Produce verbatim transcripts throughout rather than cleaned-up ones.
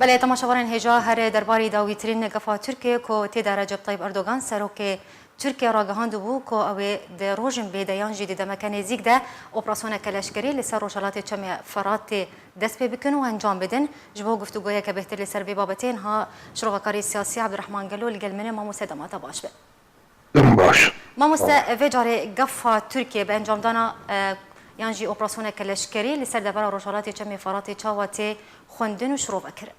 Belê, temaşevanên hêja, here derbarî dawîtirîn gefa Tirkiyê ku tê de Recep Tayyip Erdogan, serokê Tirkiye, ragihandibû ku ew ê di rojên bê de yan jî di demeke nêzîk de operasyoneke leşkerî li ser rojhelatê Çemê Feratê dest pê bikin û encam bidin. Ji bo guftûgoyeke bêhtir li ser vê babetê, niha şirovekarê siyasî Ebdurehman Gelo li gel min e. Mamoste, dema te baş be. Dem baş. Mamoste, vê carê gefa Tirkiye bi encamdana, e, yan jî operasyoneke leşkerî li ser devera rojhelatê Çemê Feratê çawa tê xwendin û şirovekirin?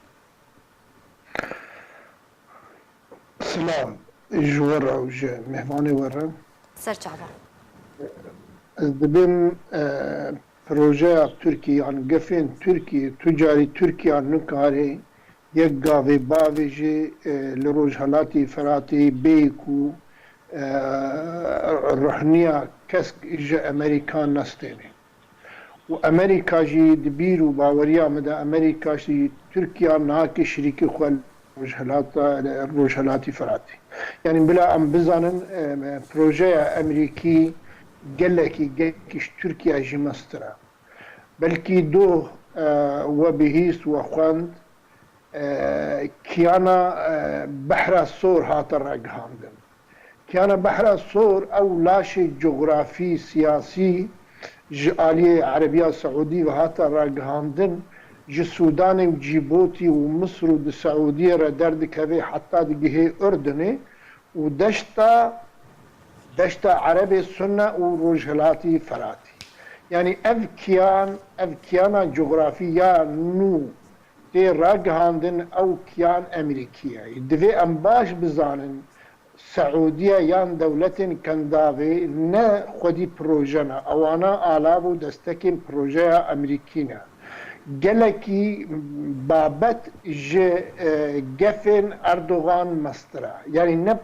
Silav ji we re û ji mêvanê we re. Ser çava. Ez dibêm, e, projeya Tirkiyê yan gefên Tirkiyê, tu carî Tirkiya nikare yek gavê bavê jî, e, li Rojhelatê Firatê bê ku, e, ruhniya kesk ji Amerîka nestêne. Û Amerîka jî di bîr û baweriya min de Amerîka jî Tirkiya nake şirîkê xwe li Rojhilata, li Rojhelatê Firatê. Yanî bila em bizanin, e, projeya Amerîkî gelekî, gelekî ji Tirkiya jî mestir e. Belkî doh, e, we bihîst, we xwend, e, kiyana, e, Behra Sor hate ragihandin. Kiyana Behra Sor ew laşê cografî, siyasî ji aliyê Erebiya Seûdî ve hate ragihandin, ji Sûdanê û Cîbotî û Misir û di Seûdiyê re derdikeve heta digihê Urdunê û deşta, deşta Erebê Sunne û Rojhilatî Feratî. Yanî ev kiyan, ev kiyana cografî ya nû tê ragihandin, ew kiyan Amerîkî ye. Divê em baş bizanin, Seûdiye yan dewletên Kendavê ne xwedî proje ne. Ewana alav û destekên projeya Amerîkî ne. Gelekî babet ji, e, gefên Erdogan mestir e. Yanî ne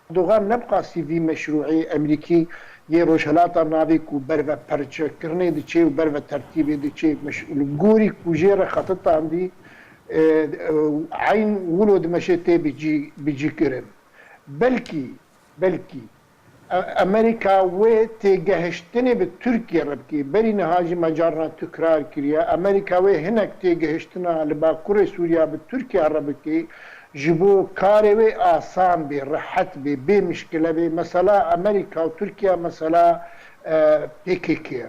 Erdogan ne bi qasî vî meşrûê Amerîkî yê Rojhilata Navî ku ber ve perçekirinê diçe û ber ve tertîbê diçe, meş-, li gorî ku jê re xetitandî, e, e, eyn wilo dimeşe tê bicî-, bicîkirin. Belkî, belkî, e, Amerîka wê têgehiştinê bi Tirkiye re bike. Berî niha jî me carna tikrar kiriye. Amerîka wê hinek têgehiştina li Bakurê Sûriya bi Tirkiye re bike. Ji bo karê wê asan bê, rehet bê, bê mişkile bê. Mesela Amerîka û Tirkiye mesela, e, P K K ye.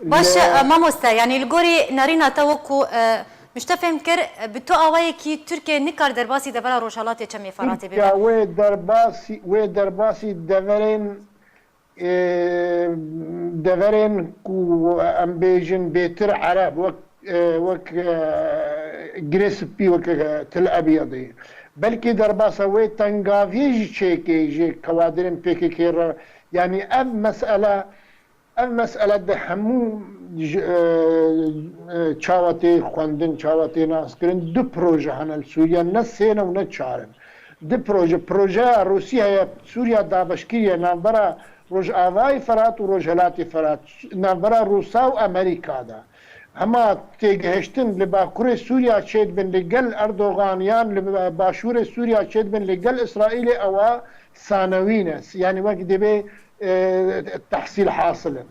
Baş e, mamoste, yanî li gorî nerîna te wekû, e, min ji te fêm kir, e, bi tu awayekî Tirkiye nikar derbasî devera Rojhelatê Çemê Feratê bibe. Tirkiye wê derbasî, wê derbasî deverên, e, deverên ku em bêjin bêtir Ereb, wek, e, wek, e, Girê Spî, wek, e, Til Ebyedê. Belkî derbasa wê tengaviyê jî çêkê ji kewadirên P K K re. Yanî ev mesele Ev mesele di hemû ji, e, e, çawa tê xwendin, çawa tê naskirin, du proje hene li Sûriye, ne sê ne û ne çar in. Du proje, projeya Rûsya ye, Sûriya dabeşkirî ye, navbera Rojavayê Firat û Rojhelatê Firat, navbera Rûsa û Amerîka de. Hema têgihiştin li Bakurê Sûriya çêdibin li gel Erdogan yan li Başûrê Sûriya çêdibin li gel Îsraîlê, ewa sanewî ne. Yanî wek dibê, e, tehsîl hasil in.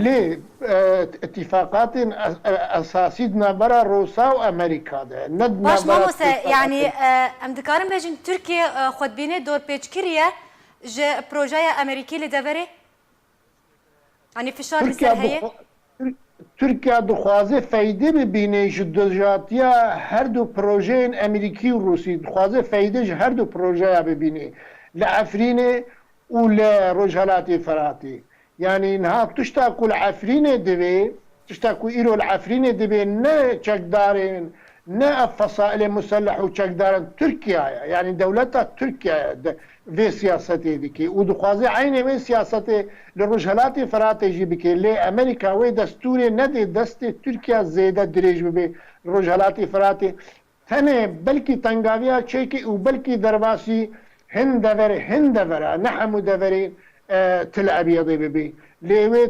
Lê, e, îtîfaqatên es-, e, esasî di navbera Rûsa û Amerîka de, ne di Baş navbera mamoste, Tirkiya yanî, de. E, em dikarin bêjin Tirkiye, e, xwedbînê dorpêçkirî ye ji projeya Amerîkî li deverê? Yanî fişar li ser Tirkiye heye? Bixwe-, Tir-, Tirkiye dixwaze feyde bibîne ji dijatiya her du projeyên Amerîkî û Rûsî. Dixwaze feyde ji her du projeya bibîne. Li Efrînê û li Rojhelatê Firatê. Yanî niha tişta ku li Efrînê divê, tişta ku îro li Efrînê divê ne çekdarên, ne ev fesailê muselleh û çekdarên Tirkiye ye. Yanî dewleta Tirkiye ye de, vê siyasetê dike û dixwaze eynê wê siyasetê li Rojhelatê Firatê jî bike. Lê Amerîka wê destûrê nede destê Tirkiye zêde dirêj bibe li Rojhelatê Firatê. Tenê belkî tengaviya çêkê û belkî derbasî hin deverê, hin devera, ne hemû deverê, e, Til Ebyedê bibî. Lê wê,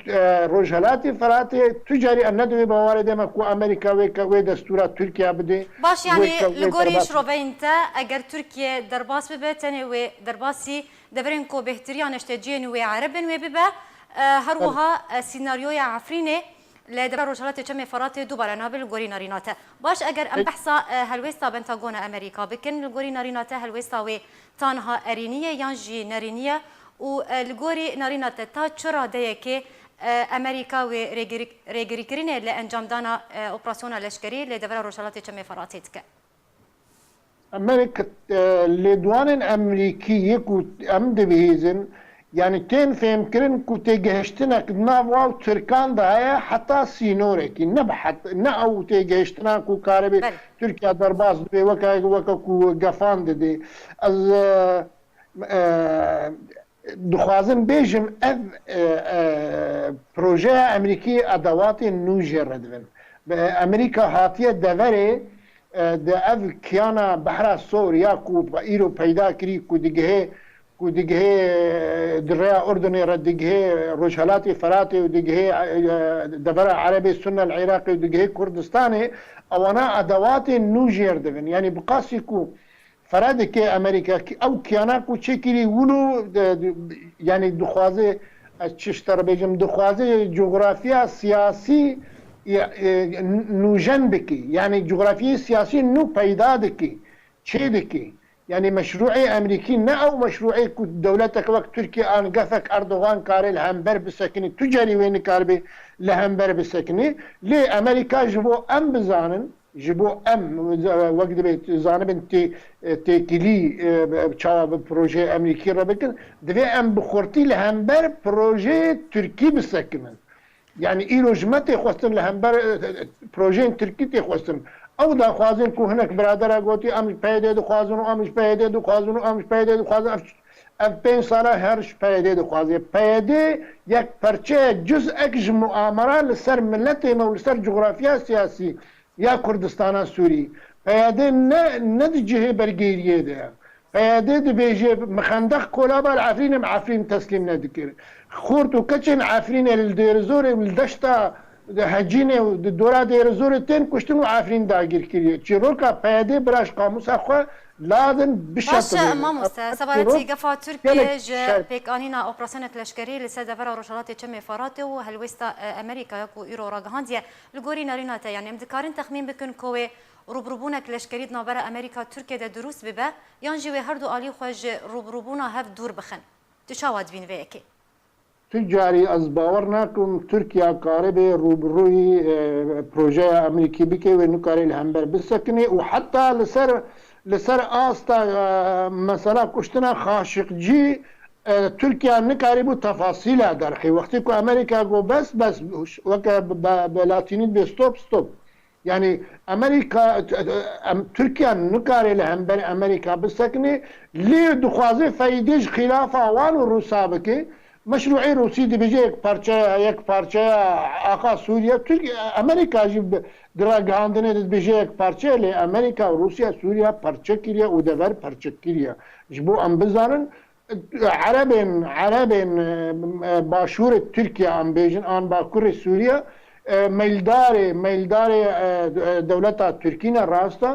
e, Rojhelatê Firatê tu carî em ne di wê bawerê de me ku Amerîka wê ke-, wê destûra Tirkiye bidê. Baş, wê yanî ke-, li wê gorî derbas şiroveyên te, eger Tirkiye derbas bibe, tenê wê derbasî deverên ku bêhtirî yan eşteciyên wê Ereb in wê bibe. E, her Tabii. wiha, e, sînaryoya Efrînê, Li devera Rojhelatê Çemê Feratê dubare nabe li gorî nerîna te. Baş, eger em behsa, e, helwêsta Pentagona Amerîka bikin, li gorî nerîna te helwêsta wê tanha erînî ye yan jî nerînî ye û, e, li gorî nerîna te ta çi radeyekê, e, Amerîka wê rêgirî-, rêgirîkirinê li encamdana, e, operasyona leşkerî li devera Rojhelatê Çemê Feratê dike? Amerîka, e, lêdwanên Amerîkî yê ku em dibihîzin, yanî tên fêmkirin ku têgihiştinek di nav wan Tirkan de heye heta sînorekî. Ne bi het-, ne ew têgihiştina ku karibê Belê. Tirkiye derbas dibe weke, weke ku gefan didê. Ez, e, e, dixwazim bêjim, ev, e, e, projeya Amerîkî edewatên nû jê re dibin. Bi Amerîka hatiye deverê, e, di ev kiyana Behra Sor ya ku îro peyda kirî, ku digihê, ku digihê, e, di rêya Urdunê re digihê Rojhelatê Feratê û digihê, e, devera Erebê Sunne li Iraqê û digihê Kurdistanê, ewana edewatên nû jêr dibin. Yanî bi qasî ku Fere dike Amerîka ki-, ew kiyana ku çêkirî wilo, de, de, yanî dixwaze, ez çi ji te re bêjim, dixwaze coğrafiya siyasî, e, e, nûjen bike. Yanî coğrafiyê siyasî nû peyda dike, çê dike. Yanî meşrûê Amerîkî ne ew meşrûê ku dewletek wek Tirkiye an gefek Erdogan karê li hember bisekinî. Tu carî wê nikaribe li hember bisekinî. Lê Amerîka ji bo em bizanin, Ji bo em, wek dibê zanibin tê-, têkilî, e, çawa bi projeyê Amerîkî re bikin, divê em bi xurtî li hember projeyê Tirkî bisekinin. Yanî îro ji me tê xwestin li hember, e, projeyên Tirkî tê xwestin. Ew daxwazin ku hinek biradera gotî, em ji P Y D dixwazin û em ji P Y D dixwazin û em ji P Y D dixwazin. Ev, ev pênc sala her ji P Y D dixwaze. P Y D yek perçeyek, cuz'ek ji muamera li ser miletê me û li ser coğrafiya siyasî ya Kurdistana Sûrî. P Y D ne, ne di cihê bergêriyê de ye. P Y D dibêje, min xendeq kolaba li Efrînê, min Efrîn teslîm nedikir. Xort û keçên Efrînê li Dêrizorê û li deşta Hecînê û di dora Dêrizorê tên kuştin û Efrîn dagîr kiriye. Çîroka P Y D bira ji qamûsa xwe ladin. Baş e, bişetilînin. Mamoste, sebaretî gefa Tirkiye ji pêkanîna operasyonek leşkerî li ser devera Rojhelatê Çemê Feratê û helwêsta, e, Amerîkaya ku îro ragihandiye, li gorî nerîna te, yanî em dikarin texmîn bikin ku wê rûbirûbûnek leşkerî di navbera Amerîka Tirkiye de dirûst bibe, yan jî wê her du alî xwe ji rûbirûbûna hev dûr bixin? Tu çawa dibînî vê yekê? Tu carî ez bawer nakim Tirkiye karibe rûbirûyî, e, projeya Amerîkî bike, wê nikarê li hember bisekinê û heta li ser, li ser asta, e, mesela kuştina Xaşiqcî, e, Tirkiye nikarîbû tefasîla derxî. Wextê ku Amerîka got bes, bes, weke bi, bi, bi latînî dibê stop, stop. Yanî Amerîka, em, Tirkiye nikare li hember Amerîka bisekine, lê dixwaze feydê ji xilafa wan û Rûsa bike. Meşrûê Rûsî dibêje yek parçeya, yek parçeya axa Sûriye. Tirk-, Amerîka jî bi, di ragihandinê de dibêje yek parçe, lê Amerîka û Rûsya Sûriye parçe kiriye û dever parçe kiriye. Ji bo em bizanin, Erebên, Erebên, e, e, başûrê Tirkiye, em bêjin, an bakurê Sûriye, e, meyldarê, meyldarê, e, e, dewleta Tirkî ne, rast e,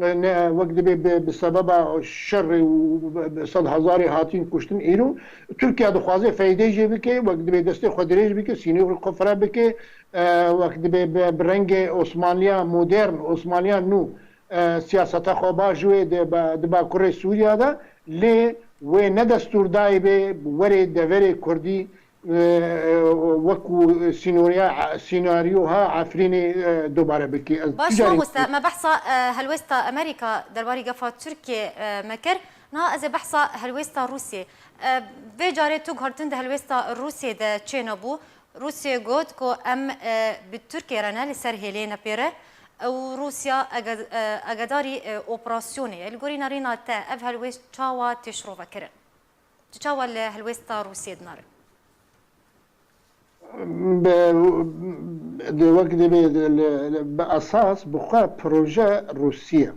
e, ne, wek dibê bi, bi sebeba şerê û bi, bi sed hezarê hatîn kuştin îro. Tirkiye dixwaze feydê jê bike, wek dibê destê xwe dirêj bike, sînê xwe fire bike, e, wek dibê bi, bi rengê Osmanliya modern, Osmanliya nû, e, siyaseta xwe baş wê di ba-, di bakurê Sûriya de, lê wê ne destûr dayî bê werê deverê Kurdî, e, e, wekû sînoriya, sînaryoha Efrînê, e, dubare bikî. Ez Baş, ticarî mamoste, me behsa, e, helwesta Amerîka derbarî gefa Tirkiye, e, me kir. Niha ez ê behsa helwesta Rûsiyê. E, vê carê tu guhertin di helwesta Rûsiyê de çênebû. Rûsya got ku em, e, bi Tirkiye re ne, li ser hêlê nepêre ew Rûsya ege-, e, egedarî, e, operasyonê ye. Li gorî nerîna te ev helwêst çawa tê şirovekirin? Tu çawa li helwêsta Rûsiyê dinare? Bi, di wek dibê li, li, bi esas bi xwe proje Rûsî ye.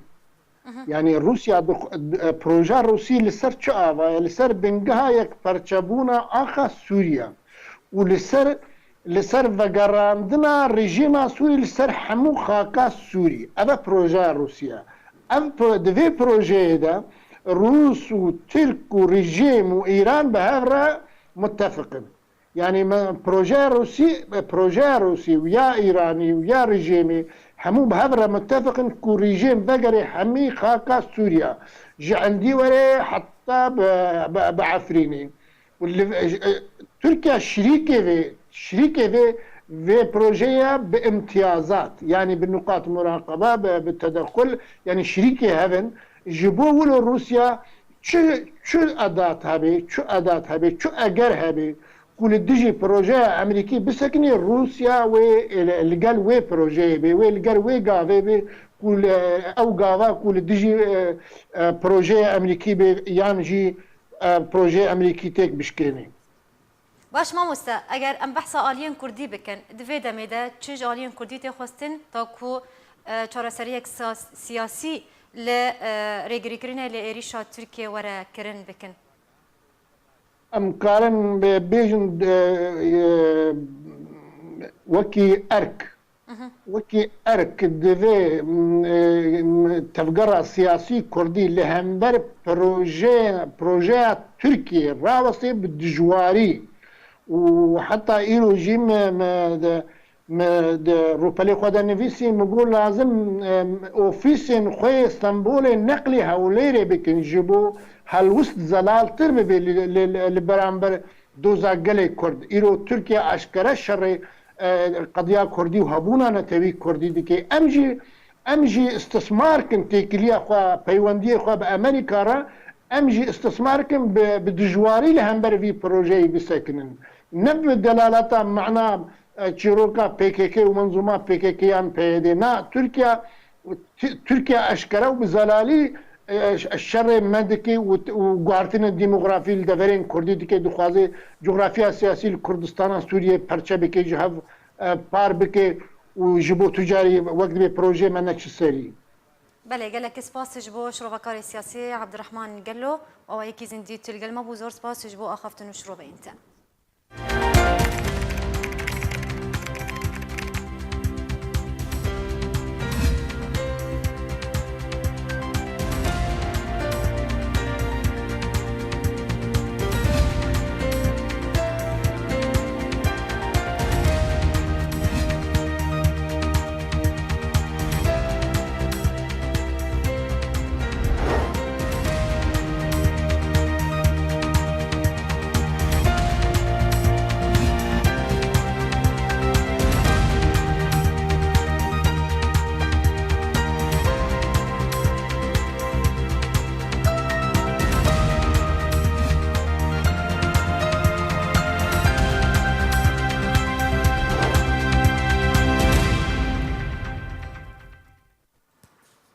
Yanî Rûsya bi xwe, e, proja Rûsî li ser çi ava ye? Li ser bingeha yekparçebûna axa Sûriye û li ser, li ser vegerandina rejîma Sûrî li ser hemû xaka Sûrî. Ev e projeya Rûsî ye. Ev pro-, di vê projeyê de Rûs û Tirk û rejîm û Îran bi hev re muttefiq in. Yani me, projeya Rûsî, projeya Rûsî û ya Îranî û ya rejîmê hemû bi hev re mutefiq in ku rejîm vegerê hemî xaka Sûriya. Ji Endî were heta bi, bi, bi Efrînê. Û li, e, Tirkiye şirîkê vê, şirîkê vê, vê projeye bi imtiyazat, yani bi nuqat muraqebe, bi, bi tedexul, yani şirîkê hev in. Ji bo wilo Rûsya çi, çi edat hebe, çi edat hebe, çi eger hebe, ku li dijî projeya Amerîkî bisekinî, Rûsya wê, e, li gel wê projeyê bê, wê li gel wê gavê bê, ku li, ew gava ku li dijî, e, e, projeya Amerîkî bê, yan jî, e, projeyê Amerîkî têk bişkênê. Baş mamoste, eger em behsa aliyên kurdî bikin, di vê demê de çi ji aliyên kurdî tê xwestin ta ku, e, çareseriyek sa-, siyasî li, e, rêgirîkirinê li êrîşa Tirkiyê were kirin bikin? Em karin bê-, bêjin, e, e, wekî erk, wekî erk divê, m, e, m, tevgera siyasî kurdî li hember proje, projeya Tirkiyê rawestê bi dijwarî û heta îro jî me, me de, me di rûpelê xwe de nivîsî, min got lazim, em, ofîsên xwe yê Stenbolê neqlî Hewlêrê bikin, ji bo helwist zelaltir bibe li, li, li, li beramber doza gelê Kurd. Îro Tirkiye eşkere şerê, e, qediya Kurdî û hebûna netewî Kurdî dike. Em jî, em jî istismar kin têkiliya xwe, peywendiyê xwe bi Amerîka re, em jî istismar kin bi, bi dijwarî li hember vî projeyê bisekinin. Ne bi delaleta mana, e, çîroka P K K û menzûma P K K yan P Y D. Na, Tirkiye, Ti-, Tirkiye eşkere û bi zelalî, e, ş-, şerê me dike û, û guhartinên demografî li deverên Kurdî dike, dixwaze coğrafiya siyasî li Kurdistana Sûriyê perçe bike, ji hev, e, par bike û ji bo tu carî wek divê projeyê me neçe serî. Belê, gelek spas ji bo şirovekarê siyasî Abdurrahman Gelo, awayekî zindî tu li gel me bû, zor spas ji bo axaftin û şiroveyên te.